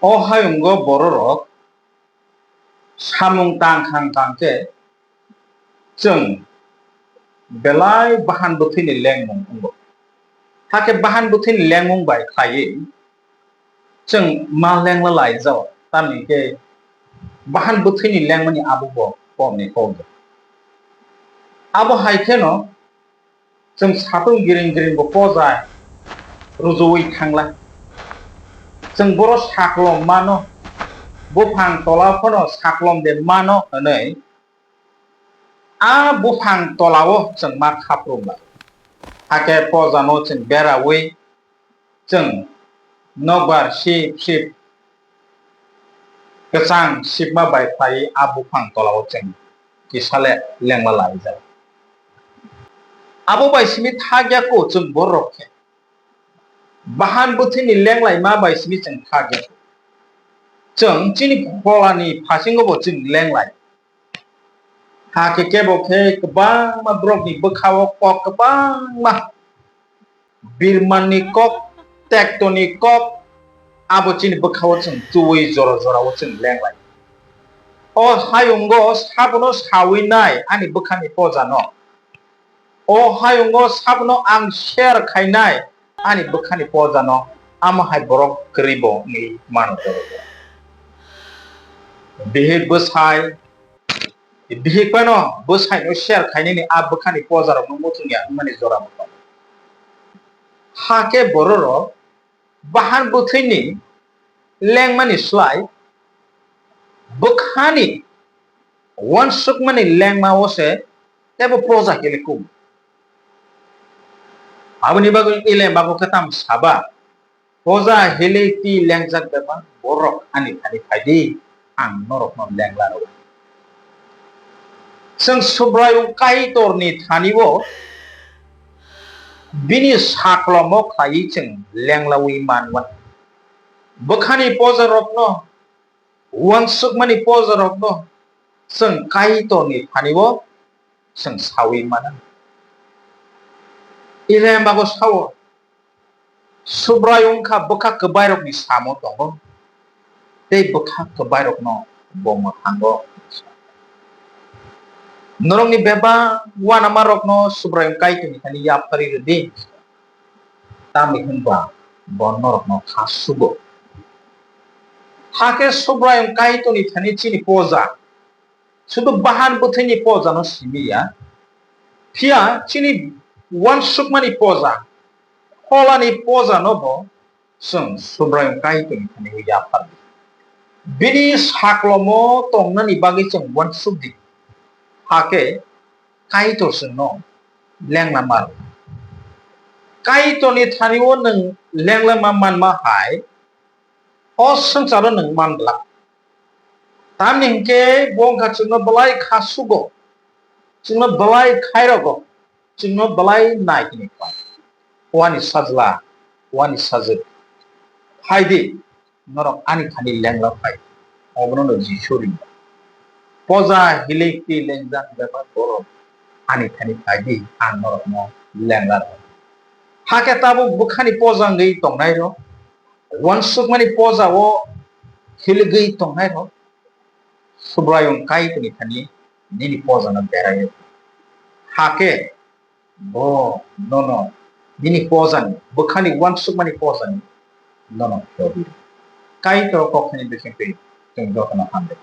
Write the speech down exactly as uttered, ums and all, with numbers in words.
O hayungo bororok samung tang khang tang khe chwng belai bahan bwthwini lengmung wngo. Hakhe bahan bwthwini lengmung bai khlaiwi chwng ma lengla lai jao, tamni khe bahan bwthwini lengmani abo bo kokni kok de. Abo hai kheno chwng satung giring giring bo poja rujuwi thangla. Chwng boro saklom mano, buphang tola phano saklom de mano hwnwi a buphang tolao chwng ma khaprumla. Hakhe pojano chwng berawi chwng nokbar sip sip kwchang sipma bai phlaiwi a buphang tolao chwng kisa le lengla laijak. Abo bai simi thakya ko chwng borok khe. Bahan bwthwini lenglaima bai simi chwng thakya ko. Chwng chini pholani phasingo bo chwng lenglai. Hakhe kebo khe kwbangma borokni bwkhao kok kwbangma birmanni kok, tektoni kok, abo chini bwkhao chwng chuwi jora jorao chwng lenglai. O hayungo sabono sawi nai ani bwkhani pojano. O hayungo sabono ang share khainai ani bwkhani pojano, amo hai borok kwrwi bo wngwi mano borok. Bihik bwsai, bihik phano bwsaino share khainani a bwkhani pojarokno muchungya wngmani jora bo tongo. Hakhe bororok bahan bwthwini lengmani slai bwkhani uansukmani lengmao se teibo poja khe le kung. Aboni bagwi Elem bago kwtam saba, poja hilik twi lengjak bebak borok ani thani phaidi, ang norokno lengla rw. Chwng Subraiyung Kaitorni thani-o bini saklomo khlaiwi chwng lenglawi man mano. Bwkhani pojarokno, uansukmani pojarokno chwng Kaitorni thani-o chwng sawi mano. Elem bago sao, Subraiyung wngkha bwkha kwbairokni samo tongo, tei bwkha kwbairokno bo mwthango. Norokni bebak uanamarokno Subraiyung Kaitorni thani yapharwi rw di, tamni hwn ba bo norokno kha sugo. Hakhe Subraiyung Kaitorni thani chini poja, sudu bahan bwthwini pojano simi ya, phiya chini uansukmani poja, pholani pojano bo chwng Subraiyung Kaitorni thani yaphardi. Bini saklomo tongnani bagwi chwng uansuk di, hakhe Kaitor chwngno lengla mano. Kaitorni thani-o nwng lengla ma manma hai o swngcharo nwng man glak. Tamni hwnkhe bo wngkha chwngno belai kha sugo, chwngno belai khairogo, chwngno belai nai hwnwi khlai. O ani sajla, o ani sajwk, phai di, norok ani thani lengla phai. Obono no Jisu ringo. Poja hilik twi lengjak bebak borok ani thani phai di, ang norokno lengla rw. Hakhe tabuk bwkhani poja wngwi tongnairok, uansukmani poja-o hiligwi tongnairok, Subraiyung Kaitorni thani nini pojano berai rw. Hakhe bo nono nini pojani, bwkhani uansukmani pojani nono phiyogwi rw. Kaitor kokthani bisingtwi chwng jotono hamjak.